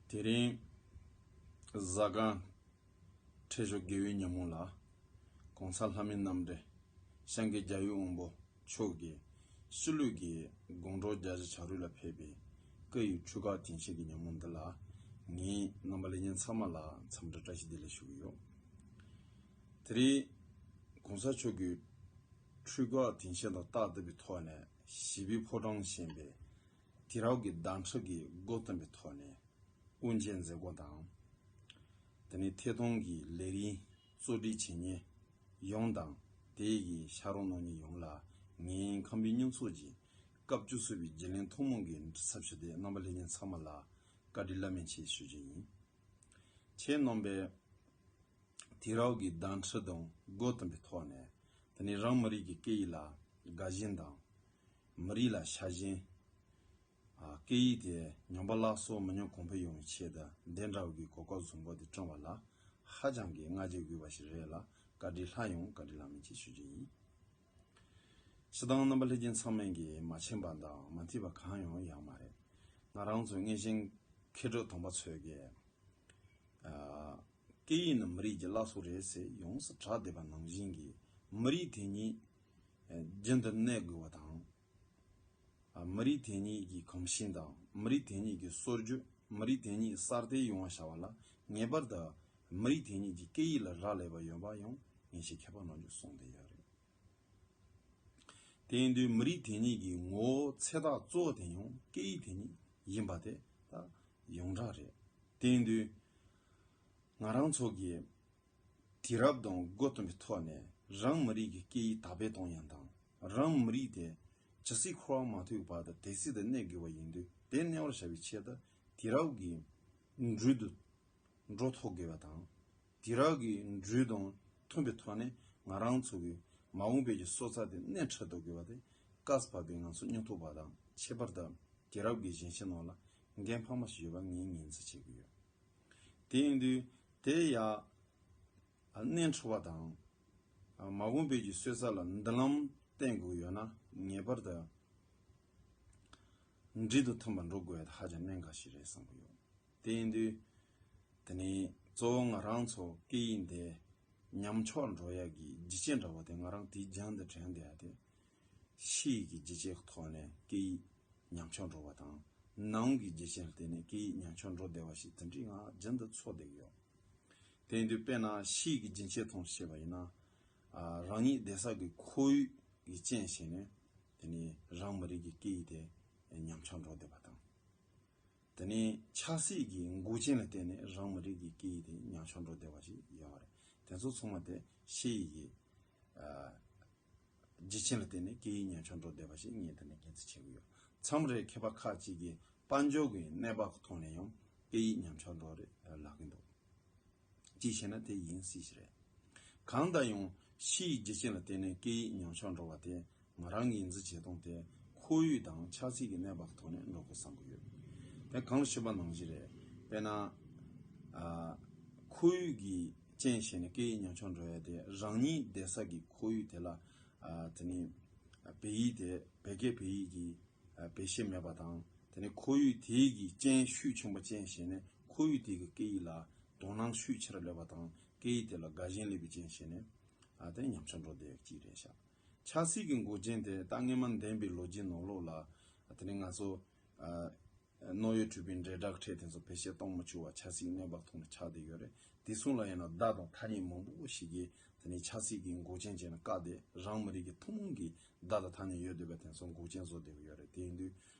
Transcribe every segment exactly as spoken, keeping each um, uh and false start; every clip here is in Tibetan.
དེ་རིང་གཟའ་སྐར་འཕྲད་ཕྱོགས་དགེ་བའི་ཉིན་མོ་ལ། གོང་ས་ལྷ་མིའི་རྣམ་འདྲེན་སངས་རྒྱས་རྒྱལ་བའི་དབང་པོ་མཆོག་གིས་ཕྱི་ལུགས་ཀྱི་དགོང་དྲོ་རྒྱ་གཞིས་ཆགས་རོགས་ལ་ཕེབས་པའི་སྐུ་ཡི་འཕྲུལ་དགའ་དན་ཞེས་ཀྱི་ཉིན་མོ་འདི་ལ། ངས་རྣམ་པ་ལྷན་རྒྱས་ཚང་མ་ལ་འཚམས་འདྲི་བཀྲ་ཤིས་བདེ་ལེགས་ཞུ་གི་ཡོད། དེ་རིང་གོང་ས་མཆོག་གི་འཕྲུལ་དགའ་དན་ཞེས་དང་སྟབས་བསྟུན་པའི་ཐོག་ནས་ཞི་བའི་ཕོ་བྲང་བཞེངས་པའི་དུས་རབས་ཀྱི་བརྡ་འཕྲིན་གྱི་འགོ་བརྩམས་པའི་ཐོག་ནས། དབུ་འབྱེད་མཛད་སྒོ་དང་། དེ་ནས་ཐད་གཏོང་གི་ལས་རིམ་གཙོ་སྒྲིག་བྱེད་མཁན་ཡོངས་དང་། དེ་ཡི་ཕྱག་རོགས་གནང་མཁན་ཡོངས་ལ་ངའི་ཁམས་པའི་སྙིང་ཚོགས་ཀྱི་སྐབས་བཅུ་གསུམ་པའི་རྒྱུན་ལས་ཐུན་མོང་གི་ཚབ་ཞུས་ཏེ་རྣམ་པ་ལྷན་རྒྱས་ཚང་མ་ལ་བཀའ་དྲིན་བླ་མེད་ཆེ་ཞུ་རྒྱུ་ཡིན། ཁྱེད་རྣམ་པས་དུས་རབས་ཀྱི་བརྡ་འཕྲིན་དང་འགོ་བརྩམས་པའི་ཐོག་ནས། དེ་ནས་རང་མི་རིགས་ཀྱི་སྐད་ཡིག་ལ་དགའ་ཞེན་དང་། མི་རིགས་ལ་ཤ་ཞེན། ཨ། སྐད་ཡིག་དེ་ཉམས་པ་སླར་གསོ་མི་ཉམས་གོང་འཕེལ་ཡོང་བའི་ཆེད་དུ་འདི་འདྲ་བའི་གོ་སྐབས་བཟང་པོ་དེ་བསྐྲུན་པ་ལ་ཧ་ཅང་གི་བསྔགས་བརྗོད་དགོས་པ་ཞིག་རེད་ལ། བཀའ་དྲིན་སླར་ཡང་བཀའ་དྲིན་བླ་མེད་ཆེ་ཞུ་རྒྱུ་ཡིན། སྤྱིར་བཏང་རྣམ་པ་ལྷན་རྒྱས་ཚང་མས་ཀྱིས་མ་མཁྱེན་པ་དང་མ་ཐོས་པ་གང་ཡང་ཡོད་མ་རེད། ང་རང་ཚོ་སྔོན་བྱོན་མཁས་གྲུབ་དམ་པ་ཚོས་ཀྱིས། ཨ། སྐད་ཡིག་ནི་མི་རིགས་ཀྱི་བླ་སྲོག་རེད་ཟེར་ཡོངས་སུ་གྲགས་བསྡད་པ་ནང་བཞིན་གྱི། མི་རིགས་དེ་ཉིད་རྒྱུན་དུ་གནས་དགོས་པ་དང་། ཨ། མི་རིགས་དེ་ཉིད་ཀྱི་གོམས་གཤིས་དང་། མི་རིགས་དེ་ཉིད་ཀྱི་སྲོལ་རྒྱུན། མི་རིགས་དེ་ཉིད་གསར་གཏོད་ཡོང་བ་བྱ་བ་ལ་ངེས་པར་དུ་མི་རིགས་དེ་ཉིད་ཀྱི་སྐད་ཡིག་ལ་རག་ལས་པ་ཡོད་པ་ཡང་ངེས་ཤེས་མཁས་པ་རྣམས་ཀྱིས་གསུངས་བསྡད་ཡོད་རེད། དེ་ཡིན་དུས་མི་རིགས་དེ་ཉིད་ཀྱི་ངོ་བོ་ཚད་མཐའ་གཙོ་བོ་དེ་ཡང་སྐད་ཡིག་དེ་ཉིད་ཡིན་པ་དེ་ད་ཡོངས་གྲགས་རེད། དེ་ཡིན་དུས་ང་རང་ཚོ་གི་དུས་རབས་དང་འགོ་བརྩམས་པའི་ཐོག་ནས་རང་མི་རིགས་ཀྱི་སྐད་ཡིག་དར་སྤེལ་གཏོང་ཡག་དང་། རང་མི་རིགས་དེ་ཇི་སྲིད་འཁོར་བ་མ་ཐུག་བར་དུ་དེ་སྲིད་དུ་གནས་དགོས་པ་ཡིན་དུས། དེ་གནས་པར་བྱ་བའི་ཆེད་དུ་དུས་རབས་ཀྱི་འགྲོས་དང་འགྲོ་ཐུབ་དགོས་པ་དང་། དུས་རབས་ཀྱི་འགྲོས་དང་མཐུན་པའི་ཐོག་ནས་ང་རང་ཚོ་གི་མ་འོངས་པའི་གི་སྲོག་རྩ་དེ་གནས་ཁྲིད་ཐུབ་དགོས་པ་དེ། སྐབས་བབ་པའི་ང་ཚོ་སྙིང་སྟོབས་པ་དང་། ཁྱད་པར་དུ་དུས་རབས་ཀྱི་གཞོན་སྐྱེས་ནང་ལ་འགན་འཕར་མ་ཞིག་ཡོད་པ་ངས་ངོས་འཛིན་བྱེད་ཀྱི་ཡོད། དེ་ཡིན་དུས་དེ་ཡང་གནས་ཁྲིད་པ་དང་། མ་འོངས་པའི་གི་སྲོག་རྩ་ལ་མདུན་ལམ་བསྟན་དགོས་ཡོད་ན། ངེས་པར་དུ་འགྲོས་དང་མཐུན་པར་འགྲོ་དགོས་ཡ་དེ་ཧ་ཅང་གནད་འགག་ཞིག་རེད་བསམ་གྱི་ཡོད། དེ་ཡིན་དུས་དེ་ནས་གཙོ་བོ་ང་རང་ཚོ་སྐད་ཡིག་འདི་ཉམས་ཆག་འགྲོ་ཡག་གི་རྒྱུ་རྐྱེན་འདྲ་བོ་དེ། ང་རང་དེའི་རྒྱུན་དུ་དྲན་བསྡད་ཡ་དེ། ཕྱི་ཡི་གི་རྒྱུ་རྐྱེན་ཐོག་ནས་སྐད་ཡིག་ཉམས་ཆག་འགྲོ་བ་དང་། ནང་གི་རྒྱུ་རྐྱེན་ལ་བརྟེན་ནས་སྐད་ཡིག་ཉམས་ཆག་འགྲོ་བསྡད་པ་ཞིག་དེ་འདྲ་ང་རྒྱུན་དུ་ཚོར་བསྡད་ཀྱི་ཡོད། དེ་ཡིན་དུས་དཔེར་ན་ཕྱི་ཡི་གི་རྒྱུ་རྐྱེན་ཐོག་བཤད་པ་ཡིན་ན། ཨ། རང་ཉིད་བསྡད་ས་གི་ཁོར་ཡུག་གི་རྐྱེན་བྱས་ནས། དེ་ནས་རང་མི་རིགས་ཀྱི་སྐད་ཡིག་དེ་ཉམས་ཆག་འགྲོ་བསྡད་པ་དང་། དེ་ནས་ཆབ་སྲིད་ཀྱི་འགོག་རྐྱེན་ལ་བརྟེན་ནས་རང་མི་རིགས་ཀྱི་སྐད་ཡིག་དེ་ཉམས་ཆག་འགྲོ་བསྡད་པ་ཞིག་ཡོད་རེད། དེ་ཚོ་ཚང་མ་དེ་ཕྱི་ཡི་གི། ཨ། རྒྱུ་རྐྱེན་ལ་བརྟེན་ནས་སྐད་ཡིག་ཉམས་ཆག་འགྲོ་བསྡད་པ་ཞིག་ངས་དེ་ནས་འགན་འཛིན་བྱེད་ཀྱི་ཡོད། མཚམས་རེ་མཁས་པ་ཁག་ཅིག་གིས་དཔལ་འབྱོར་གྱི་གནས་བབ་ཀྱི་ཐོག་ནས་ཡང་སྐད་ཡིག་ཉམས་ཆག་འགྲོ་རེད་ལབ་ཀྱི་འདུག་ཅིའི་ཕྱིར་ན་དེ་ཡིན་སྲིད་ཞིག་རེད། གང་ལྟར་ཡང་ཕྱིའི་རྒྱུ་རྐྱེན་ལ་བརྟེན་ནས་སྐད་ཡིག་ཉམས་ཆག་འགྲོ་བ་དེ་ང་རང་ངོས་འཛིན་བྱེད་སྟངས་དེ་ཁོར་ཡུག་དང་ཆབ་སྲིད་ཀྱི་གནས་བབ་ཀྱི་ཐོག་ནས་འགྲོ་དགོས་བསམ་གྱི་ཡོད། དེ་གོང་ལ་ཞུས་པ་ནང་བཞིན་རེད། དཔེར་ན། ཨ། ཁོར་ཡུག་གི་རྐྱེན་བྱས་ནས་སྐད་ཡིག་ཉམས་ཆག་འགྲོ་ཡ་དེ་རང་ཉིད་བསྡད་ས་གི་ཁོར་ཡུག་དེ་ལ། ཨ། དེ་ནི་བོད་ཡིག་དེ་བོད་སྐད་བོད་ཡིག་གི། ཨ། བེད་སྤྱོད་མེད་པ་དང་། དེ་ནི་ཁོར་ཡུག་དེ་གི་རྐྱེན་ཤུགས་ཆེན་པོ་ཅན་བྱས་ནས་ཁོར་ཡུག་དེ་གི་སྐད་ཡིག་ལ་དོ་སྣང་ཤུགས་ཆེ་རུ་སླེབས་པ་དང་། སྐད་ཡིག་དེ་ལ་དགའ་ཞེན་སླེབས་པའི་རྐྱེན་བྱས་ནས། ཨ། དེ་ཉམས་ཆག་འགྲོ་བསྡད་ཡ་གཅིག་རེད་ཤག་ཆབ་སྲིད་ཀྱི་འགོག་རྐྱེན་དེ་ད་སྔོན་མ་འདས་པའི་ལོ་རྒྱུས་ནང་ལོགས་ལ། ཨ། དེ་ནི་ང་ཚོ། ཨ། རྣོ་ཡོད་གྲུབ་པའི་འབྲེལ་སྒྲ་གི་ཕྲད་དེ་ཚོ་བེད་སྤྱོད་གཏོང་མི་ཆོག་པ་ཆབ་སྲིད་གནས་བབ་ཐོག་ནས་ཆགས་བསྡད་ཡོད་རེད། དེ་སོང་ལ་ཡིན་ན་བརྡ་དང་ཐ་སྙད་མང་པོ་ཞིག་གིས་དེ་ནི་ཆབ་སྲིད་ཀྱི་འགོག་རྐྱེན་བྱས་ནས་བཀག་སྟེ། རང་མི་རིགས་ཀྱི་ཐུན་མོང་གི་བརྡ་དང་ཐ་སྙད་ཡོད་བསྡད་པ་དེ་ཚོ་འགོག་རྐྱེན་བཟོ་བསྡད་ཀྱི་ཡོད་རེད། དེ་ཡིན་དུས་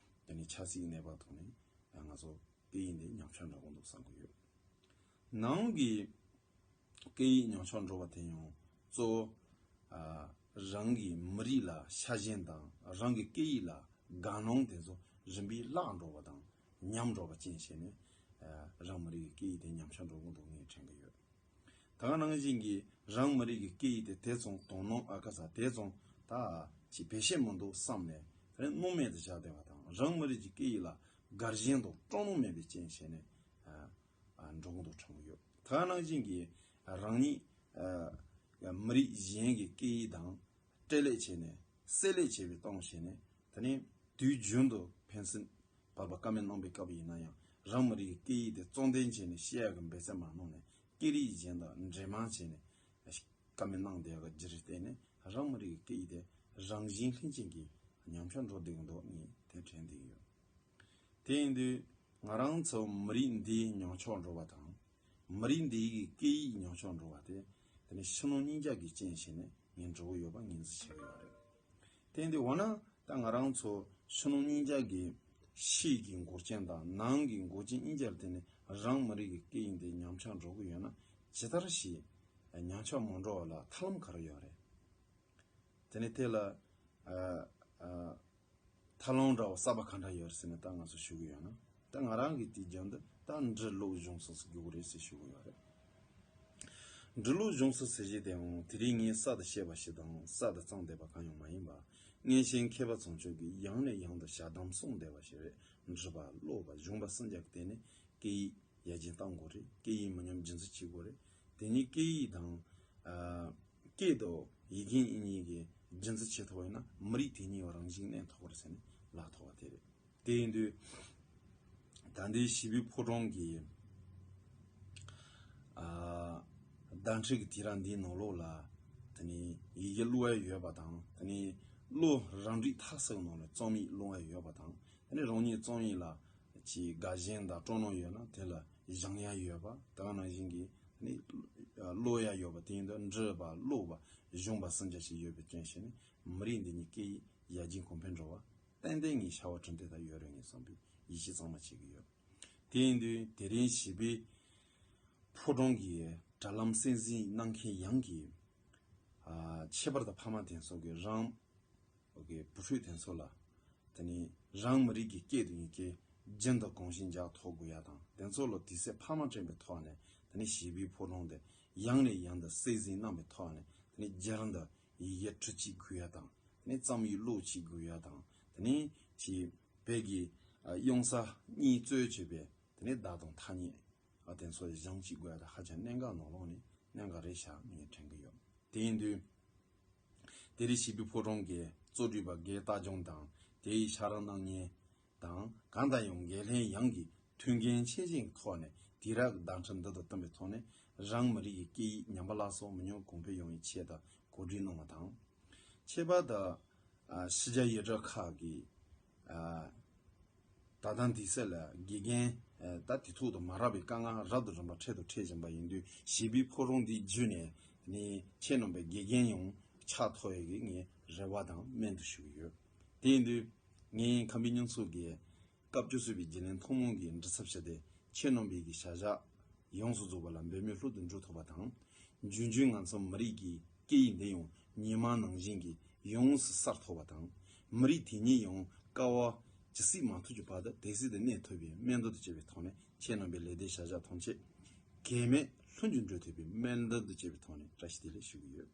དེ་ནི་ཆབ་སྲིད་ཀྱི་གནས་བབ་ཐོག་ནས་ང་ཚོ་སྐད་ཡིག་འདི་ཉམས་ཆག་འགྲོ་གི་འདུག་བསམ་གྱི་ཡོད། ནང་གི་སྐད་ཡིག་ཉམས་ཆག་འགྲོ་བ་དེ་ཡང་གཙོ་བོ། ཨ། རང་གི་མི་རིགས་ལ་ཤ་ཞེན་དང་། རང་གི་སྐད་ཡིག་ལ་དགའ་སྣང་དེ་ཚོ་རིམ་པས་བརླག་འགྲོ་བ་དང་ཉམས་འགྲོ་བ་རྐྱེན་བྱས་ནས། ཨ། རང་མི་རིགས་ཀྱི་སྐད་ཡིག་དེ་ཉམས་ཆག་འགྲོ་གི་འདུག་ངས་དྲན་གྱི་ཡོད། ད་ག་ནང་བཞིན་གྱི་རང་མི་རིགས་ཀྱི་སྐད་ཡིག་དེ་དེ་ཙམ་དོ་སྣང་། ཨ། ག་ས་དེ་ཙམ་ད་ཅིག་བེད་སྤྱོད་མི་འདུག་བསམ་ནས་དེ་སྣང་མེད་དུ་བཞག་བསྡད་པ་དང་། རང་མི་རིགས་ཀྱི་སྐད་ཡིག་ལ་དགའ་ཞེན་དང་སྤྲོ་སྣང་མེད་པའི་རྐྱེན་བྱས་ནས། ཨ། ཨ། འགྲོ་གི་འདུག་དྲན་གྱི་ཡོད། ད་ག་ནང་བཞིན་གྱི་རང་ཉིད། ཨ། མི་རིགས་གཞན་གྱི་སྐད་ཡིག་དང་སྤྲེལ་ལད་བྱས་ནས། བསྲེ་ལད་བྱས་པའི་སྟངས་བྱས་ནས། དེ་ནས་དུས་རྒྱུན་དུ་ཕན་ཚུན་བར་བར་བཀའ་མོལ་གནང་པའི་སྐབས་ཡིན་ན་ཡང་ རང་མི་རིགས་ཀྱི་སྐད་ཡིག་དེ་གཙོ་འདོན་བྱས་ནས་བཤད་ཡག་གི་འབད་བརྩོན་མ་གནང་ནས། སྐད་རིགས་གཞན་དང་འདྲེས་མ་བྱས་ནས་བཀའ་མོལ་གནང་བསྡད་ཡག་གི་རྒྱུ་རེད། བལྟས་ནས་རང་མི་རིགས་ཀྱི་སྐད་ཡིག་དེ་རང་བཞིན་ལྷན་ཅིག་གིས་ཉམས་ཆག་འགྲོ་བསྡད་ཀྱི་འདུག་ངས་དེ་དྲན་བསྡད་ཡོད། དེ་ཡིན་དུས་ང་རང་ཚོ་མི་རིགས་འདིའི་ཉམས་ཆག་འགྲོ་བ་དང་། མི་རིགས་འདིའི་སྐད་ཡིག་ཉམས་ཆག་འགྲོ་བ་དེ། དེ་ནི་ཕྱི་ནང་གཉིས་ཀ་གི་རྐྱེན་བྱས་ནས་ངས་འགྲོ་གི་ཡོད་པ་ངོས་འཛིན་བྱེད་ཀྱི་ཡོད་རེད། དེ་འདི་འོ་ན་ད་ང་རང་ཚོ་ཕྱི་ནང་གཉིས་ཀ་གི་ཕྱིའི་གི་འགོག་རྐྱེན་དང་ནང་གི་འགོག་རྐྱེན་གཉིས་ཀར་བརྟེན་ནས་རང་མི་རིགས་ཀྱི་སྐད་ཡིག་འདི་ཉམས་ཆག་འགྲོ་གི་ཡོད་ན། ཇི་ལྟར་ཞིག་ཉམས་ཆག་མ་འགྲོ་བ་ལ་ཐབས་ལམ་ག་རེ་ཡོད་རེད། དེ་ནི་དེ་ལ་ཨ་ཨ་ཐབས་ལམ་འདྲ་བ་གསར་པ་ག་འདྲ་ཡོད་རེད་ཟེར་ནས་ད་ང་ཚོ་ཞུ་གི་ཡོད་ན། ད་ང་རང་གི་དེའི་རྒྱུན་དུ་ད་འབྲི་ཀློག་གཞུང་གསུམ་ཟེར་རྒྱུ་གི་རེད་ཟེར་ཞུ་གི་ཡོད་རེད། འབྲི་ཀློག་གཞུང་གསུམ་ཟེར་གཞི་དེའང་དེ་རིང་ངས་གསར་དུ་བཤད་པ་ཞིག་དང་གསར་དུ་བརྩམས་བསྡད་པ་གང་ཡང་མ་ཡིན་པ། སྔོན་བྱོན་མཁས་པ་ཚང་ཆོས་ཀྱིས་ཡང་ནས་ཡང་དུ་ཞལ་གདམས་གསུངས་བསྡད་པ་ཞིག་རེད། འབྲི་པ་ཀློག་པ་གཞུང་པ་གསུམ་ཀྱ་གི་སྟེང་ནས་སྐད་ཡིག་ཡར་རྒྱས་གཏང་དགོས་རེད། སྐད་ཡིག་མི་ཉམས་རྒྱུན་འཛིན་བྱེད་དགོས་རེད། དེ་ནས་སྐད་ཡིག་དང་ཨ་སྐད་དང་ཡི་གེ་གཉིས་ཀྱི་རྒྱུན་འཛིན་བྱེད་ཐུབ་པ་ཡིན་ན་མི་རིགས་དེ་གཉིས་རང་བཞིན་གནས་ཐུབ་པ་རེད་ཟེར་ནས་ལབ་ཐུབ་པ་དེ་རེད། དེ་ཡིན་དུས་ད་ལྟའི་བྱིས་པའི་ཕོ་བྲང་གི་ཨ་བརྡ་འཕྲིན་གྱི་དུས་རབས་འདིའི་ནང་ལོགས་ལ། དེ་ནས་ཡི་གེ་ཀློག་ཡ་ཡོད་པ་དང་། དེ་ནས་བློ་རང་འགྲིག་ཐག་ཆོད་ནང་ལ་རྩོམ་ཡིག་ཀློག་ཡ་ཡོད་པ་དང་། དེ་ནས་རང་ཉིད་རྩོམ་ཡིག་ལ་ཅིག་དགའ་ཞེན་དང་སྤྲོ་སྣང་ཡོད་ན་དེ་ལ་སྦྱང་ཡ་ཡོད་པ། དེ་ག་ནང་བཞིན་གྱི་དེ་ནས་ཀློག་ཡ་ཡོད་པ། དེ་ཡིན་དུས་འབྲི་པ་ཀློག་པ་གཞུང་པ་གསུམ་ཀ་ཞིག་ཡོད་པའི་རྐྱེན་བྱས་ནས་མི་རིགས་འདི་ཉིད་སྐད་ཡིག་ཡར་རྒྱས་གོང་འཕེལ་འགྲོ་བ་ཏན་ཏན་ངས་ཤར་བ་གྲུབ་འབྲས་ད་ཡོད་རེད་ངས་བསམ་པའི་ཡིད་ཆེས་གཙང་མ་བྱེད་ཀྱི་ཡོད། དེ་ཡིན་དུས་དེ་རིང་བྱིས་པའི་ཕོ་བྲང་གི་དྲ་ལམ་གསན་གཟིགས་གནང་མཁན་ཡོངས་ཀྱིས། ཨ་ཁྱད་པར་དུ་ཕ་མ་དེ་ཚོ་གིས་རང་གི་བུ་ཕྲུག་དེ་ཚོ་ལ། དེ་ནས་རང་མི་རིགས་ཀྱི་སྐད་དང་ཡི་གེ་རྒྱུན་དུ་གོམས་གཤིས་འཇགས་ཐུབ་དགོས་ཡ་དང་། དེ་ཚོ་ལ་དུས་ཚོད་འཕར་མ་བསྐྲུན་པའི་ཐོག་ནས། དེ་ནས་བྱིས་པའི་ཕོ་བྲང་དེ་ཡང་ནས་ཡང་དུ་གསན་གཟིགས་གནང་བའི་ཐོག་ནས། དེ་ནས་རྒྱུན་དུ་ཡི་གེ་འབྲི་བྱེད་དགོས་ཡ་དང་། དེ་ནས་རྩོམ་ཡིག་ཀློག་བྱེད་དགོས་ཡ་དང་། དེ་ནས་ཅིག་བོད་ཀྱི་ཨ་གཡང་ས་གཉིས་གཙོས་བྱས་པའི་དེ་ནས་བརྡ་དང་ཐ་སྙད་ཨ་དེ་ཚོ་སྦྱང་བྱེད་དགོས་ཡ་དེ་ཧ་ཅང་གནད་འགག་ནང་ལོགས་ནས་གནད་འགག་རེད་ཤག་ངས་དྲན་གྱི་ཡོད། དེ་ཡིན་དུས་དེ་རིང་བྱིས་པའི་ཕོ་བྲང་གི་གཙོ་སྒྲིག་པ་རྒན་རྟ་རྒྱུན་དང་། དེའི་ཕྱག་རོགས་གནང་མཁན་དང་། གང་ལྟར་ཡང་འགན་ལྷན་ཡོངས་ཀྱིས་མཐུན་རྐྱེན་ཆེ་ཆེའི་ཐོག་ནས་དུས་རབས་བརྡ་འཕྲིན་འདི་དང་བསྟུན་པའི་ཐོག་ནས་རང་མི་རིགས་ཀྱི་སྐད་ཡིག་ཉམས་པ་སླར་གསོ་མི་ཉམས་གོང་འཕེལ་ཡོང་བའི་ཆེད་དུ་གོ་སྒྲིག་གནང་བ་དང་། ཁྱད་པར་དུ་ཨ་ཕྱི་རྒྱལ་ཡུལ་གྲུ་ཁག་གི་ཨ་ད་ལྟ་དུས་ཚོད་ལ་དགེ་རྒན་ཨ་ད་དུས་ཐོག་ཏུ་མ་རག་པའི་དཀའ་ངལ་རབ་དང་རིམ་པ་འཕྲད་དང་འཕྲད་བཞིན་པ་ཡིན་དུས། བྱིས་པའི་ཕོ་བྲང་འདི་བརྒྱུད་ནས་ནི་ཁྱེད་རྣམ་པའི་དགེ་རྒན་ཡང་ཆགས་ཐུབ་ཡག་གི་ངས་རེ་བ་དང་སྨོན་འདུན་ཞུ་གི་ཡོད། དེ་ཡིན་དུས་ངས་ཁམས་པའི་སྙན་ཚོགས་ཀྱི་སྐབས་བཅུ་གསུམ་པའི་རྒྱུན་ལས་ཐུན་མོང་གི་འབྲི་ཚབ་ཞུ་སྟེ། ཁྱེད་རྣམ་པའི་གི་བྱ་གཞག་ཡོངས་སུ་རྫོགས་པ་ལ་འབད་མེད་ལྷུར་དུ་འཇུག་ཐུབ་པ་དང་། རྒྱུན་རྒྱུན་ང་ཚོ་མི་རིགས་ཀྱི་སྐད་ཡིག་འདི་ཡང་ཉི་མ་ནང་བཞིན་གྱི་ཡོངས་སུ་གསལ་ཐུབ་པ་དང་། མི་རིགས་དེ་ཉིད་ཡང་དཀའ་བ་ཇི་སྲིད་མ་ཐུག་གི་བར་དུ་དེ་སྲིད་དུ་གནས་ཐུབ་པའི་སྨོན་འདུན་དུ་བཅས་པའི་ཐོག་ནས། ཁྱེད་རྣམ་པའི་ལས་སྡེ་བྱ་གཞག་ཐམས་ཅད་གེགས་མེད་ལྷུན་གྱིས་འགྲུབ་ཐུབ་པའི་སྨོན་འདུན་དུ་བཅས་པའི་ཐོག་ནས་བཀྲ་ཤིས་བདེ་ལེགས་ཞུ་གི་ཡོད།